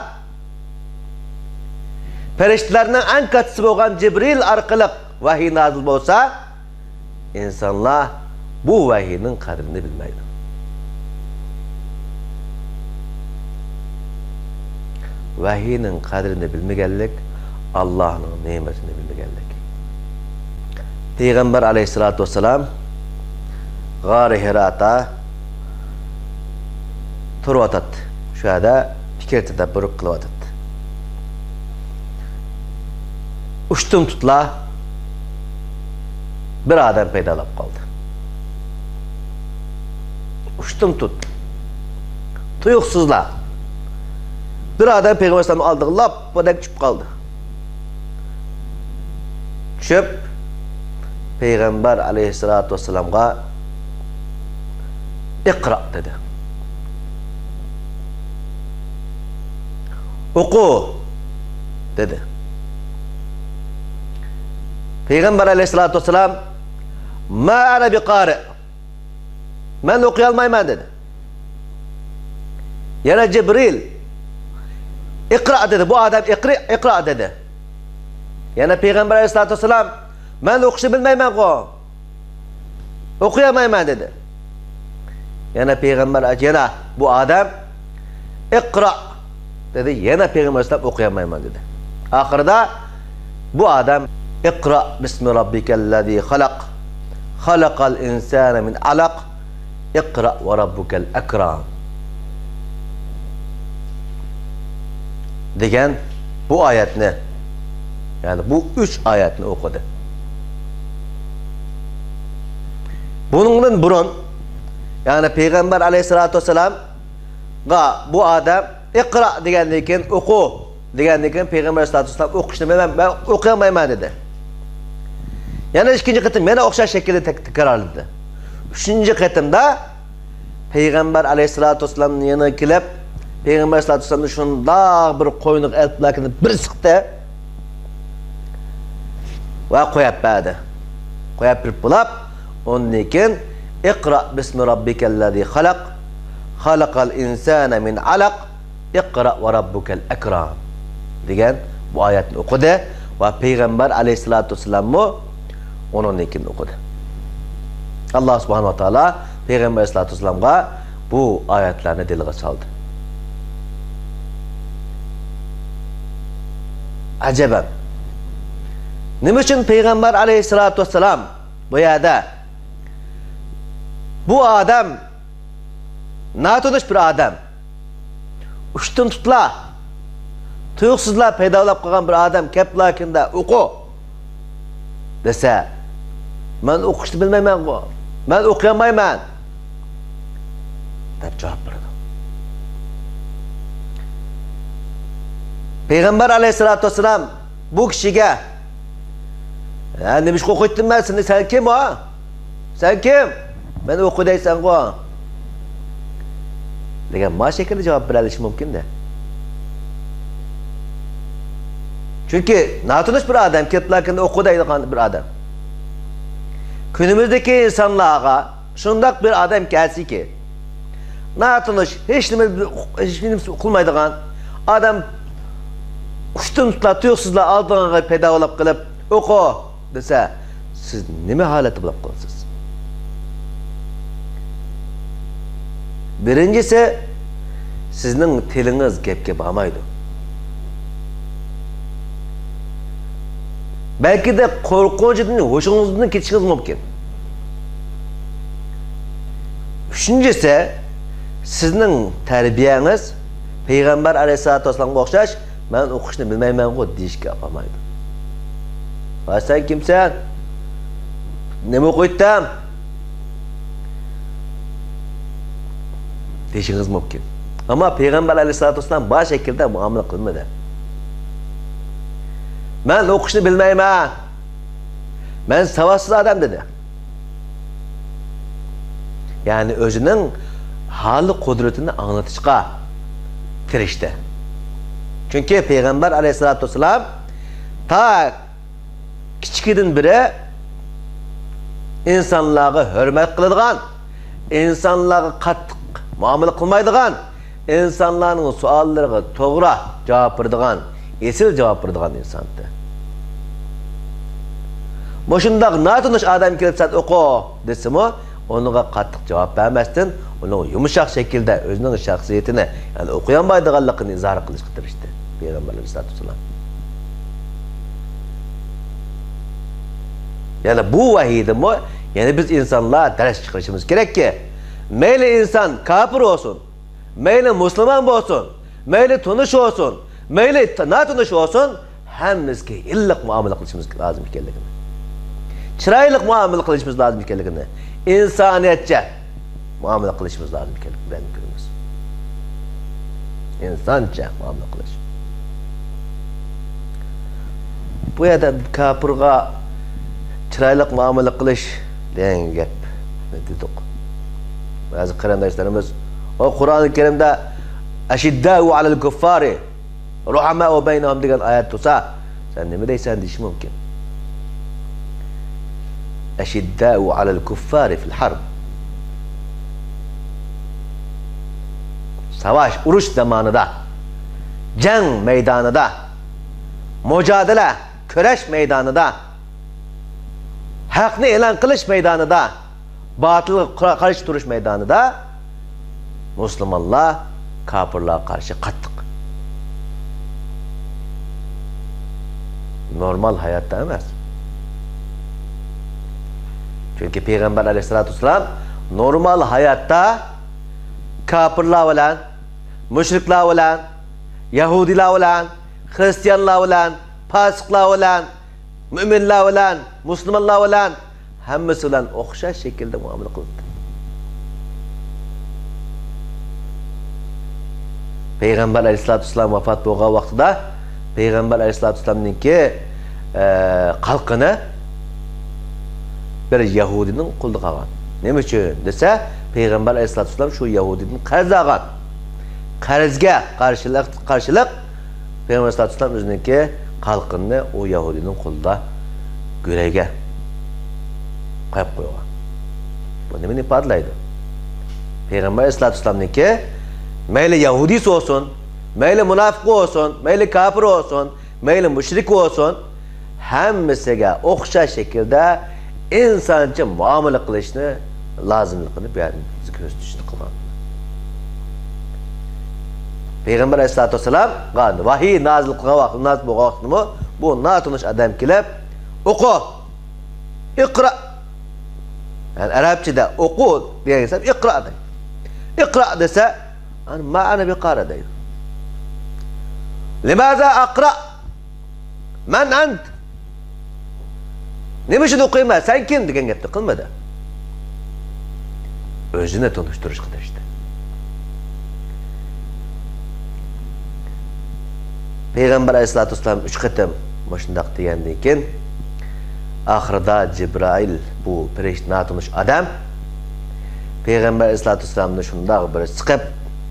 پەرىشتىلەرنىڭ ئەڭ كاتتىسى بولغان جىبرىل ئارقىلىق ۋەھىي نازىل بولسا، ئىنسانلار بۇ ۋەھىينىڭ قەدرىنى بىلمەيدۇ. ۋەھىينىڭ قەدرىنى بىلمىگەنلىك، ئاللانىڭ نېمىتىنى بىلمىگەنلىك. پەيغەمبەر ئەلەيھىسسالاتۇ ۋەسسالام غارى ھىرادا تۇرۇۋاتاتتى. شۇ يەردە پىكىر تەدەببۇر قىلىۋاتاتتى. ئۇشتۇمتۇتلا بىر ئادەم پەيدا بولۇپ قالدى. ئۇشتۇمتۇت، تۇيۇقسىزلا بىر ئادەم پەيغەمبەر ئەلەيھىسسالامنىڭ ئالدىغا لاپپىدەك چۈشۈپ قالدى. چۈشۈپ، پەيغەمبەر ئەلەيھىسسالاتۇ ۋەسسالامغا «ئىقرا» دېدى. «ئوقۇ» دېدى. پەيغەمبەر ئەلەيھىسسالاتۇ ۋەسسالام «ما ئەنە بىقارىئ، مەن ئوقۇيالمايمەن» دېدى. يەنە جىبرىل «ئىقرا» دېدى. بۇ ئادەم «ئىقرا، ئىقرا» دېدى. يەنە پەيغەمبەر ئەلەيھىسسالاتۇ ۋەسسالام «مەن ئوقۇشنى بىلمەيمەنغۇ، ئوقۇيالمايمەن» دېدى. يەنە پەيغەمبەر، يەنە بۇ ئادەم «ئىقرا» دېدى. يەنە پەيغەمبەر ئەلەيھىسسالام «ئوقۇيالمايمەن» دېدى. ئاخىرىدا بۇ ئادەم «ئىقرا بىسمى رەببىكەللەزى خەلەق، خەلەقەل ئىنسانە مىن ئەلەق، ئىقرا ۋە رەببۇكەل ئەكرەم» دېگەن بۇ ئايەتنى، يەنى بۇ ئۈچ ئايەتنى ئوقۇدى. بۇنىڭدىن بۇرۇن، يەنى پەيغەمبەر ئەلەيھىسسالاتۇ ۋەسسالامغا بۇ ئادەم «ئىقرا» دېگەندىن كېيىن، «ئوقۇ» دېگەندىن كېيىن، پەيغەمبەر ئەلەيھىسسالاتۇ ۋەسسالام «ئوقۇشنى بىلمەيمەن، مەن ئوقۇيالمايمەن» دېدى. يەنە ئىككىنچى قېتىم يەنە ئوخشاش شەكىلدە تەك-، تەكرارلىدى. ئۈچىنچى قېتىمدا پەيغەمبەر ئەلەيھىسسالاتۇ ۋەسسالامنىڭ يېنىغا كېلىپ، پەيغەمبەر ئەلەيھىسسالاتۇ ۋەسسالامنى شۇنداق بىر قوينىغا ئېلىپ بىر سىقتى ۋە قويۇپ بەردى. قويۇپ بېرىپ بولاپ، ئۇندىن كېيىن «ئىقرا بىسمى رەببىكەللەزى خەلەق، خەلەقەل ئىنسانە مىن ئەلەق، ئىقرا ۋە رەببۇكەل ئەكرەم» دېگەن بۇ ئايەتنى ئوقۇدى ۋە پەيغەمبەر ئەلەيھىسسالاتۇ ۋەسسالاممۇ ئۇنىڭدىن كېيىن ئوقۇدى. ئاللا سۇبھانەھۇ ۋە تائالا پەيغەمبەر ئەلەيھىسسالاتۇ ۋەسسالامغا بۇ ئايەتلەرنى دىلىغا سالدى. ئەجەبەن، نېمە ئۈچۈن پەيغەمبەر ئەلەيھىسسالاتۇ ۋەسسالام بۇ يەردە، بۇ ئادەم ناتونۇش بىر ئادەم، ئۇشتۇمتۇتلا، تۇيۇقسىزلا پەيدا بولۇپ قالغان بىر ئادەم كەپلا كىندە «ئوقۇ» دېسە، «مەن ئوقۇشنى بىلمەيمەنغۇ، مەن ئوقۇيالمايمەن» دەپ جاۋاب بېرىدۇ. پەيغەمبەر ئەلەيھىسسالاتۇ ۋەسسالام بۇ كىشىگە، «ھە، نېمىشقا ئوقۇيتتىم مەن سېنى؟ سەن كىم ھە؟ سەن كىم؟ مەن ئوقۇ دەيسەنغۇ؟» دېگەن ما شەكىلدە جاۋاب بېرەلىشى مۇمكىن-دە. چۈنكى ناتونۇش بىر ئادەم كېلىپلا كىندە «ئوقۇ» دەيدىغان بىر ئادەم. كۈنىمىزدىكى ئىنسانلارغا شۇنداق بىر ئادەم كەلسىكى، ناتونۇش، ھېچ نېمە، ھېچ نېمە قىلمايدىغان ئادەم ئۇشتۇمتۇتلا، تۇيۇقسىزلا ئالدىڭىزغا پەيدا بولۇپ قېلىپ، «ئوقۇ» دېسە، سىز نېمە ھالەتتە بولۇپ قالىسىز؟ بىرىنچىسى، سىزنىڭ تىلىڭىز گەپكە بارمايدۇ. بەلكىدە قورقۇنچىدىن ھوشىڭىزدىن كېتىشىڭىز مۇمكىن. ئۈچىنچىسى، سىزنىڭ تەربىيەڭىز پەيغەمبەر ئەلەيھىسسالاتۇ ۋەسسالامغا ئوخشاش، «مەن ئوقۇشنى بىلمەيمەنغۇ» دېيىشكە ئاپارمايدۇ. «ۋاي، سەن كىمسەن؟ نېمە ئوقۇيتتىڭ؟» دېيىشىڭىز مۇمكىن. ئەمما پەيغەمبەر ئەلەيھىسسالاتۇ ۋەسسالام بار شەكىلدە مۇئامىلە قىلمىدى. «مەن ئوقۇشنى بىلمەيمەن. مەن ساۋاتسىز ئادەم» دېدى. يەنى ئۆزىنىڭ ھالى قۇدرىتىنى ئاڭلىتىشقا تىرىشتى. چۈنكى پەيغەمبەر ئەلەيھىسسالاتۇ ۋەسسالام تا كىچىكىدىن بېرى ئىنسانلارغا ھۆرمەت قىلىدىغان، ئىنسانلارغا قاتتىق مۇئامىلە قىلمايدىغان، ئىنسانلارنىڭ سوئاللىرىغا توغرا جاۋاب بېرىدىغان، ئېسىل جاۋاب بېرىدىغان ئىنسان ئىدى. مۇشۇنداق ناتونۇش ئادەم كېلىپ، «سەن ئوقۇ» دېسىمۇ، ئۇنىڭغا قاتتىق جاۋاب بەرمەستىن، ئۇنىڭ يۇمشاق شەكىلدە ئۆزىنىڭ شەخسىيىتىنى، يەنى ئوقۇيالمايدىغانلىقىنى ئىزھار قىلىشقا تىرىشتى پەيغەمبەر ئەلەيھىسسالاتۇ ۋەسسالام. يەنى بۇ ۋەھىيدىنمۇ يەنە بىز ئىنسانلار دەرس چىقىرىشىمىز كېرەككى، مەيلى ئىنسان كاپىر بولسۇن، مەيلى مۇسۇلمان بولسۇن، مەيلى تونۇش بولسۇن، مەيلى ت-، ناتونۇش بولسۇن، ھەممىسىگە ئىللىق مۇئامىلە قىلىشىمىز لازىم ئىكەنلىكىنى، چىرايلىق مۇئامىلە قىلىشىمىز لازىم ئىكەنلىكىنى، ئىنسانىيەتچە مۇئامىلە قىلىشىمىز لازىم ئىكەنلىكىنى بىلەن كۆرىمىز. ئىنسانچە مۇئامىلە قىلىش. بۇ يەردە كاپىرغا چىرايلىق مۇئامىلە قىلىش دېگەن گەپنى دېدۇق. بەزى قېرىنداشلىرىمىز، «ئۇ قۇرئان كەرىمدە ئەشىددەئۇ ئەلەل كۇففارى رۇھەمەئۇ بەينەھۇم» دېگەن ئايەت تۇرسا، سەن نېمە دەيسەن دېيىشى مۇمكىن. ئەشىددەئۇ ئەلەل كۇففارى فىل ھەرب. ساۋاش، ئۇرۇش زامانىدا، جەڭ مەيدانىدا، مۇجادىلە، كۈرەش مەيدانىدا، ھەقنى ئېلان قىلىش مەيدانىدا، باتىلغا قارا-، قارشى تۇرۇش مەيدانىدا مۇسۇلمانلار كاپىرلارغا قارشى قاتتىق. نورمال ھاياتتا ئەمەس. چۈنكى پەيغەمبەر ئەلەيھىسسالاتۇ ۋەسسالام نورمال ھاياتتا كاپىرلار بىلەن، مۇشرىكلار بىلەن، يەھۇدىيلار بىلەن، خرىستىيانلار بىلەن، پاسىقلار بىلەن، مۆمىنلەر بىلەن، مۇسۇلمانلار بىلەن، ھەممىسى بىلەن ئوخشاش شەكىلدە مۇئامىلە قىلدى. پەيغەمبەر ئەلەيھىسسالاتۇ ۋەسسالام ۋاپات بولغان ۋاقتىدا پەيغەمبەر ئەلەيھىسسالاتۇ ۋەسسالامنىڭكى، ئە، قالقىنى بىر يەھۇدىينىڭ قولىدا قالغان. نېمە ئۈچۈن دېسە، پەيغەمبەر ئەلەيھىسسالاتۇ ۋەسسالام شۇ يەھۇدىيدىن قەرز ئالغان. قەرزگە قارشىلىق، قارشىلىق پەيغەمبەر ئەلەيھىسسالاتۇ ۋەسسالام ئۆزىنىڭكى قالقىنىنى ئۇ يەھۇدىينىڭ قولىدا گۆرەيگە قويۇپ قويغان. بۇ نېمىنى ئىپادىلەيدۇ؟ پەيغەمبەر ئەلەيھىسسالاتۇ ۋەسسالامنىڭكى مەيلى يەھۇدىيسى بولسۇن، مەيلى مۇناپىق بولسۇن، مەيلى كاپىر بولسۇن، مەيلى مۇشرىك بولسۇن، ھەممىسىگە ئوخشاش شەكىلدە ئىنسانچە مۇئامىلە قىلىشنى لازىملىقىنى بۇ يەردىن بىزگە كۆرسىتىشنى قىلغان. پەيغەمبەر ئەلەيھىسسالاتۇ ۋەسسالامغا ۋەھىي نازىل قىلغان ۋاقىت، نازىل بولغان ۋاقىتتىمۇ بۇ ناتونۇش ئادەم كېلىپ، «ئوقۇ، ئىقرا.» يەنى ئەرەبچىدە «ئوقۇ» دېگەن گەپ «ئىقرا» دەيدۇ. «ئىقرا» دېسە، «ما ئەنە بىقارى» دەيدۇ. «لىمازا ئەقرا؟ مەن ئەنت؟» نېمە ئۈچۈن ئوقۇيمەن؟ سەن كىم؟ دېگەن گەپنى قىلمىدى. ئۆزىنى تونۇشتۇرۇشقا تىرىشتى. پەيغەمبەر ئەلەيھىسسالاتۇ ۋەسسالام ئۈچ قېتىم مۇشۇنداق دېگەندىن كېيىن، ئاخىرىدا جىبرائىل، بۇ پەرىشتە، ناتونۇش ئادەم، پەيغەمبەر ئەلەيھىسسالاتۇ ۋەسسالامنى شۇنداق بىر سىقىپ،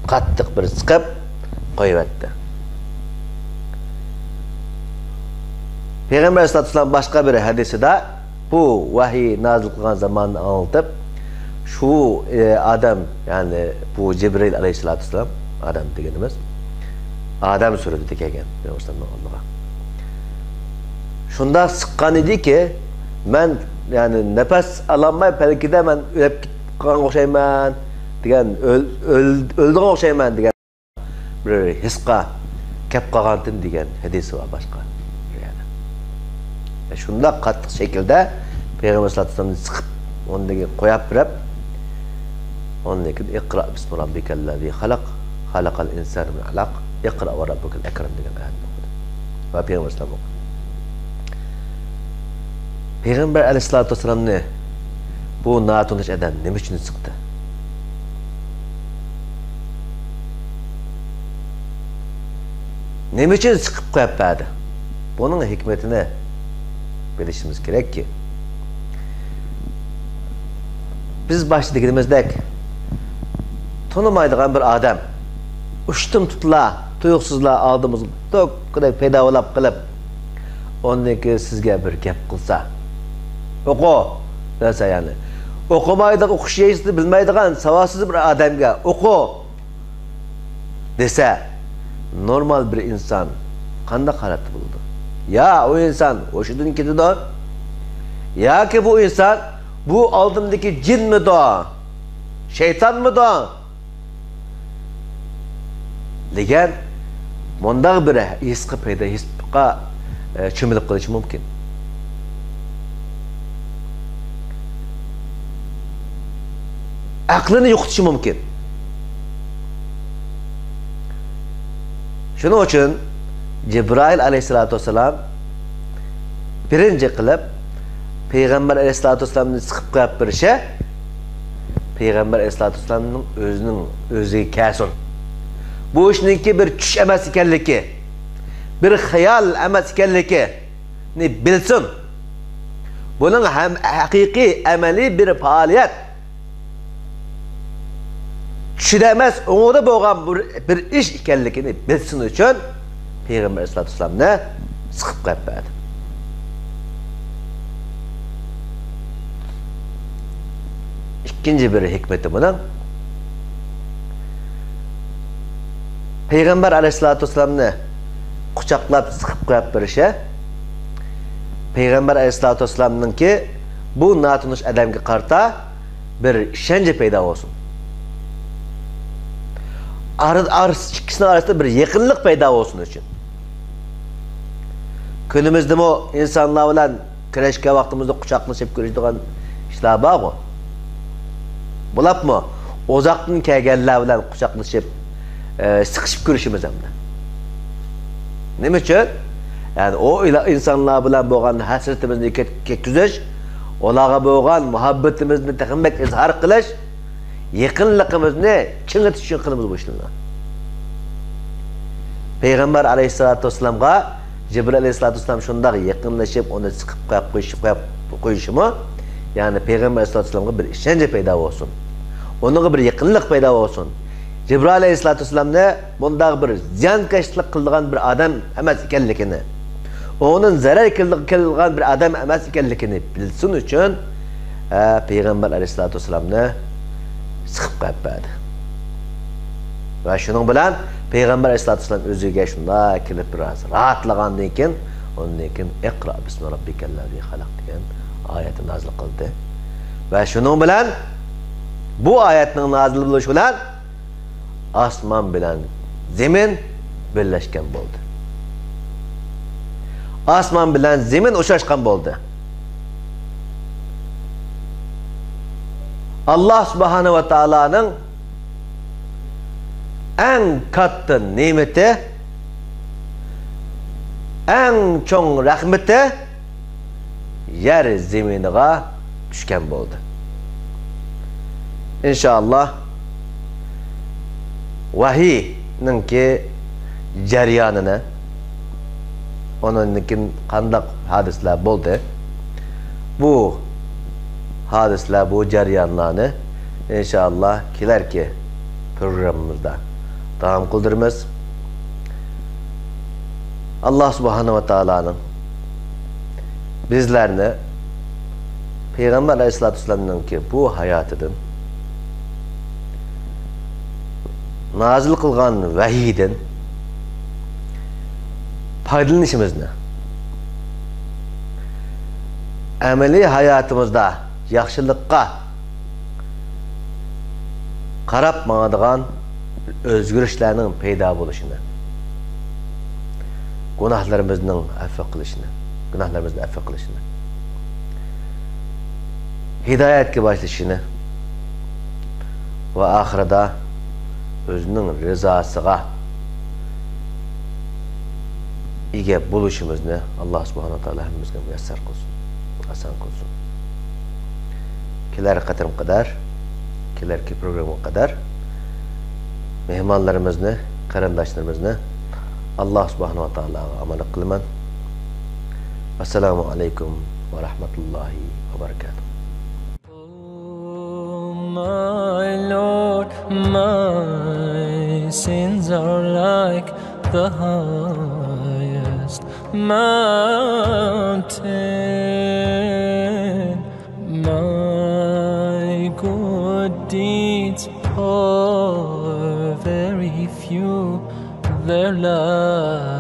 قاتتىق بىر سىقىپ قويۇۋەتتى. پەيغەمبەر ئەلەيھىسسالاتۇ ۋەسسالام باشقا بىر ھەدىسىدە بۇ ۋەھىي نازىل قىلغان زاماننى ئاڭلىتىپ، شۇ، ئى، ئادەم، يەنى بۇ جىبرىئىل ئەلەيھىسسالاتۇ ۋەسسالام، ئادەم دېگىنىمىز، ئادەم سۈرىتىدە كەلگەن پەيغەمبەرنىڭ ئالدىغا. شۇنداق سىققان ئىدىكى، مەن، يەنى، نەپەس ئالالماي پەلكىدە مەن ئۆلۈپ قالغان ئوخشايمەن دېگەن، ئۆل-، ئۆل-، ئۆلىدىغان ئوخشايمەن دېگەن بىر ھېسقا كەپ قالغانتىم دېگەن ھەدىسى بار باشقا بىر يەردە. شۇنداق قاتتىق شەكىلدە پەيغەمبەر سەللەللاھۇ ئەلەيھى ۋەسەللەمنى سىقىپ، ئۇنىڭدىن كېيىن قويۇپ بېرىپ، ئۇنىڭدىن كېيىن «ئىقرا بىسمى رەببىكەللەزى خەلەق، خەلەقەل ئىنسانە مىن ئەلەق، ئىقرا ۋە رەببۇكەل ئەكرەم» دېگەن ئايەتنى ئوقۇدى. ۋە پەيغەمبەر ئەلەيھىسسالام ئوقۇدى. پەيغەمبەر ئەلەيھىسسالاتۇ ۋەسسالامنى بۇ ناتونۇش ئادەم نېمە ئۈچۈن سىقتى؟ نېمە ئۈچۈن سىقىپ قويۇپ بەردى؟ بۇنىڭ ھېكمىتىنى بىلىشىمىز كېرەككى، بىز باشتا دېگىنىمىزدەك، تونۇمايدىغان بىر ئادەم ئۇشتۇمتۇتلا، تۇيۇقسىزلا ئالدىمىزغا دوككىدەك پەيدا بولاپ قېلىپ، ئاندىن كېيىن سىزگە بىر گەپ قىلسا، «ئوقۇ» دېسە، يەنى ئوقۇمايدىغان، ئوقۇش يېزىسىنى بىلمەيدىغان ساۋاتسىز بىر ئادەمگە «ئوقۇ» دېسە، نورمال بىر ئىنسان قانداق ھالەتتە بولىدۇ؟ يا ئۇ ئىنسان ھوشىدىن كېتىدۇ، ياكى بۇ ئىنسان، «بۇ ئالدىمدىكى جىنمىدۇ، شەيتانمىدۇ؟» دېگەن مۇنداق بىر ھېسقا پەيدا، ھېسقا، ئە، چۆمۈلۈپ قېلىشى مۇمكىن. ئەقلىنى يوقىتىشى مۇمكىن. شۇنىڭ ئۈچۈن جىبرائىل ئەلەيھىسسالاتۇ ۋەسسالام بىرىنچى قىلىپ پەيغەمبەر ئەلەيھىسسالاتۇ ۋەسسالامنى سىقىپ قويۇپ بېرىشى، پەيغەمبەر ئەلەيھىسسالاتۇ ۋەسسالامنىڭ ئۆزىنىڭ ئۆزىگە كەلسۇن. بۇ ئىشنىڭكى بىر چۈش ئەمەس ئىكەنلىكى، بىر خىيال ئەمەس ئىكەنلىكىنى بىلسۇن. بۇنىڭ ھەم ھەقىقىي ئەمەلىي بىر پائالىيەت، چۈشىدە ئەمەس، ئوڭىدا بولغان بىر، بىر ئىش ئىكەنلىكىنى بىلسۇن ئۈچۈن پەيغەمبەر ئەلەيھىسسالاتۇ ۋەسسالامنى سىقىپ قويۇپ بەردى. ئىككىنچى بىر ھېكمىتى بۇنىڭ، پەيغەمبەر ئەلەيھىسسالاتۇ ۋەسسالامنى قۇچاقلاپ سىقىپ قويۇپ بېرىشى، پەيغەمبەر ئەلەيھىسسالاتۇ ۋەسسالامنىڭكى بۇ ناتونۇش ئادەمگە قارىتا بىر ئىشەنچى پەيدا بولسۇن. ئارا-، ئارىسى، ئىككىسىنىڭ ئارىسىدا بىر يېقىنلىق پەيدا بولسۇن ئۈچۈن. كۈنىمىزدىمۇ ئىنسانلار بىلەن كۆرۈشكەن ۋاقتىمىزدا قۇچاقلىشىپ كۆرۈشىدىغان ئىشلار بارغۇ. بولۇپمۇ ئۇزاقتىن كەلگەنلەر بىلەن قۇچاقلىشىپ، ئە، سىقىشىپ كۆرۈشىمىز ھەمدە. نېمە ئۈچۈن؟ يەنى ئۇ ئىلا-، ئىنسانلار بىلەن بولغان ھەسرىتىمىزنى كەت-، كەتكۈزۈش، ئۇلارغا بولغان مۇھەببىتىمىزنى تېخىمۇ بەك ئىزھار قىلىش، يېقىنلىقىمىزنى چىڭىتىش ئۈچۈن قىلىمىز بۇ ئىشلارنى. پەيغەمبەر ئەلەيھىسسالاتۇ ۋەسسالامغا جىبرىل ئەلەيھىسسالاتۇ ۋەسسالام شۇنداق يېقىنلىشىپ، ئۇنى سىقىپ قويۇپ قويۇشى، قويۇپ قويۇشىمۇ، يەنى پەيغەمبەر ئەلەيھىسسالاتۇ ۋەسسالامغا بىر ئىشەنچ پەيدا بولسۇن. ئۇنىڭغا بىر يېقىنلىق پەيدا بولسۇن. جىبرىل ئەلەيھىسسالاتۇ ۋەسسالامنى بۇنداق بىر زىيانكەشلىك قىلىدىغان بىر ئادەم ئەمەس ئىكەنلىكىنى، ئۇنىڭ زەرەر كېلىدىغان بىر ئادەم ئەمەس ئىكەنلىكىنى بىلسۇن ئۈچۈن، ئە، پەيغەمبەر ئەلەيھىسسالاتۇ ۋەسسالامنى سىقىپ قويۇپ بەردى. ۋە شۇنىڭ بىلەن پەيغەمبەر ئەلەيھىسسالاتۇ ۋەسسالام ئۆزىگە شۇنداق كېلىپ بىراز راھەتلىگەندىن كېيىن، ئۇندىن كېيىن «ئىقرا بىسمى رەببىكەللەزى خەلەق» دېگەن ئايەتنى نازىل قىلدى. ۋە شۇنىڭ بىلەن، بۇ ئايەتنىڭ نازىل بولۇشى بىلەن ئاسمان بىلەن زېمىن بىرلەشكەن بولدى. ئاسمان بىلەن زېمىن ئۇچراشقان بولدى. ئاللا سۇبھانەھۇ ۋە تائالانىڭ ئەڭ كاتتا نېمىتى، ئەڭ چوڭ رەھمىتى يەر زېمىنىغا چۈشكەن بولدى. ئىنشائاللا، ۋەھىينىڭكى جەريانىنى، ئۇنىڭدىن كېيىن قانداق ھادىسىلەر بولدى، بۇ ھادىسىلەر، بۇ جەريانلارنى ئىنشائاللا كېلەركى پروگراممىمىزدا داۋام قىلدۇرىمىز. ئاللا سۇبھانەھۇ ۋە تائالانىڭ بىزلەرنى پەيغەمبەر ئەلەيھىسسالاتۇ ۋەسسالامنىڭكى بۇ ھاياتىدىن، نازىل قىلغان ۋەھىيدىن پايدىلىنىشىمىزنى، ئەمەلىي ھاياتىمىزدا ياخشىلىققا قاراپ ماڭىدىغان ئۆزگىرىشلەرنىڭ پەيدا بولۇشىنى، گۇناھلىرىمىزنىڭ ئەپۇ قىلىشىنى، گۇناھلىرىمىزنى ئەپۇ قىلىشىنى، ھىدايەتكە باشلىشىنى ۋە ئاخىرىدا ئۆزىنىڭ رىزاسىغا ئىگە بولۇشىمىزنى ئاللا سۇبھانەھۇ ۋە تائالا ھەممىمىزگە مۇيەسسەر قىلسۇن، ئاسان قىلسۇن. كېلەر قېتىمغا قەدەر، كېلەركى پروگراممىغا قەدەر مېھمانلىرىمىزنى، قېرىنداشلىرىمىزنى ئاللا سۇبھانەھۇ ۋە تائالاغا ئامانەت قىلىمەن. ئەسسالامۇ ئەلەيكۇم ۋە رەھمەتۇللاھى ۋە بەرىكاتۇھ. Oh, my Lord, my sins are like the highest mountain. My good deeds are very few, their love